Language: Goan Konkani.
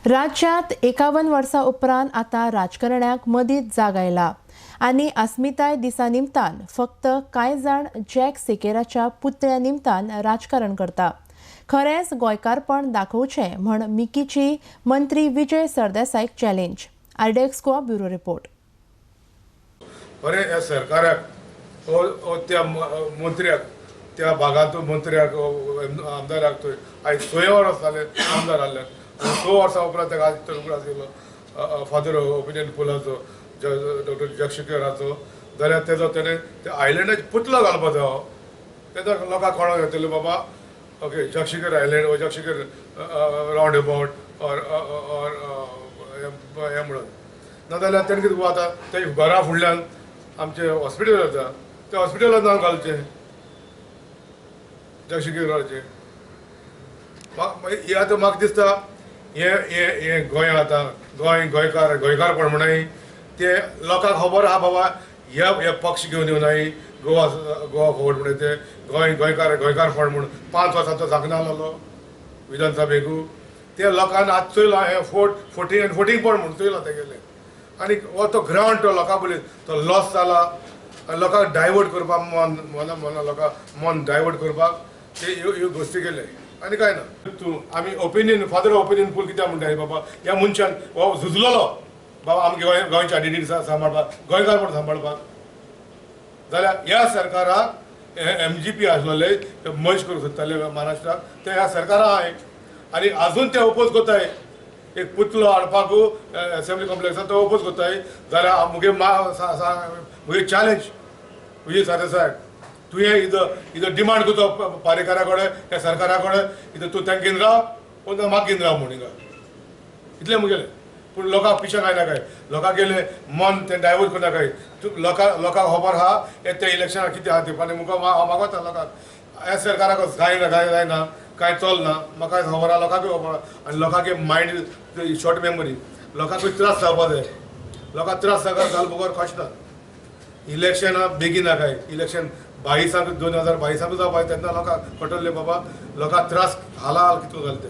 राज्यांत 51 वर्सां उपरांत आतां राजकारण्याक मदींच जाग आयला आनी अस्मिताय दिसा निमतान फक्त कांय जाण जॅक सिकेराच्या पुतळ्या निमतान राजकारण करता. खरेंच गोंयकारपण दाखोवचें म्हण मिकीची मंत्री विजय सरदेसायक challenge. RDX Goa, bureau report. बरें, ह्या सरकाराक ओ ओ त्या मंत्र्याक, त्या भागांत मंत्र्याक, आमदाराक थंय आयज 6 वर्सां जाले आमदार आहले आनी 6 वर्सां उपरांत ताका आज तर उगडास येयलो फादर ओपिनियन पोलाचो, डॉक्टर जॅक सिकेराचो, जाल्यार तेजो तेणें त्या आयलंडाचेर पुतळो घालपाचो. हो तेजो लोकांक कळोंक येतलें बाबा, ओके, जॅक सिकेर आयलंड वो जॅक सिकेर रावंड अबाउट ऑर ऑर हें म्हणून. नाजाल्यार तेणें कितें आतां ते घरा फुडल्यान आमचें हॉस्पिटल आसा, त्या हॉस्पिटलान नांव घालचें जॅक सिकेराचें. हें आतां म्हाका दिसता हें हें हें गोंय आतां गोंय गोंयकार गोंयकारपण म्हणून ते लोकांक खबर आहा बाबा, हे हे पक्ष घेवन येवनाय गोवा गोवा फॉरवर्ड म्हणून, ते गोंय गोंयकार गोंयकारपण म्हूण 5 वर्सां तो सांगना आहलो विधानसभेकू. ते लोकांक आज चोयलां हें फोट फोटींग आनी फोटींगपण म्हूण चोयलां तेगेलें आनी हो तो ग्रावंड तो लोकां पळय तो लॉस जाला आनी लोकांक डायवर्ट करपाक मन मना मना लोकांक मन डायवर्ट करपाक ते ह्यो ह्यो गोश्टी केले आनी कांय ना. तूं आमी ओपिनियन फादर ओपिनियन पोल कित्याक म्हणटा? बाबा, ह्या मनशान हो झुजलेलो बाबा आमगे गोंय गोंयची आयडेंटिटी सांबाळपाक, गोंयकारपण सांबाळपाक. जाल्यार ह्या सरकाराक एमजीपी आसलेले मर्ज करूंक सोदताले महाराष्ट्राक, ते ह्या सरकारा आहाय आनी आजून ते ओपोज करताय. एक पुतळो हाडपाकू असेंब्ली कॉम्प्लेक्सान तो ओपोज करताय. जाल्यार मुगे मा मुगे चॅलेंज विजय सरदेसाय, तुवें इथं इथं डिमांड करतो पारेकारा कडेन, त्या सरकारा कडेन, इथं तूं तांकां घेवन राव कोण म्हाका घेवन राव म्हूण हिंगा. इतलें मुगेलें. पूण लोकांक पिशा काय नाकाय, लोकांक गेले मन तें डायवर्ट करनाकाय तूं. लोकांक लोकांक खबर आहा हे ते इलेक्शनाक कितें आहा ते. आनी मुखार हांव मागोता लोकांक, ह्या सरकाराक जायना, कांय जायना, कांय चलना. म्हाका खबर आहा, लोकांकूय खबर आहा. आनी लोकांक मायंड शॉर्ट मेमरी, लोकांकूय त्रास जावपा जाय. लोकांक त्रास जाल बगर कशें ना. इलेक्शनां बेगीन नाकाय. इलेक्शन 22 2022 जावपाक, तेन्ना लोकांक कळटलें बाबा लोकांक त्रास हाला हाल कितलो जाले ते.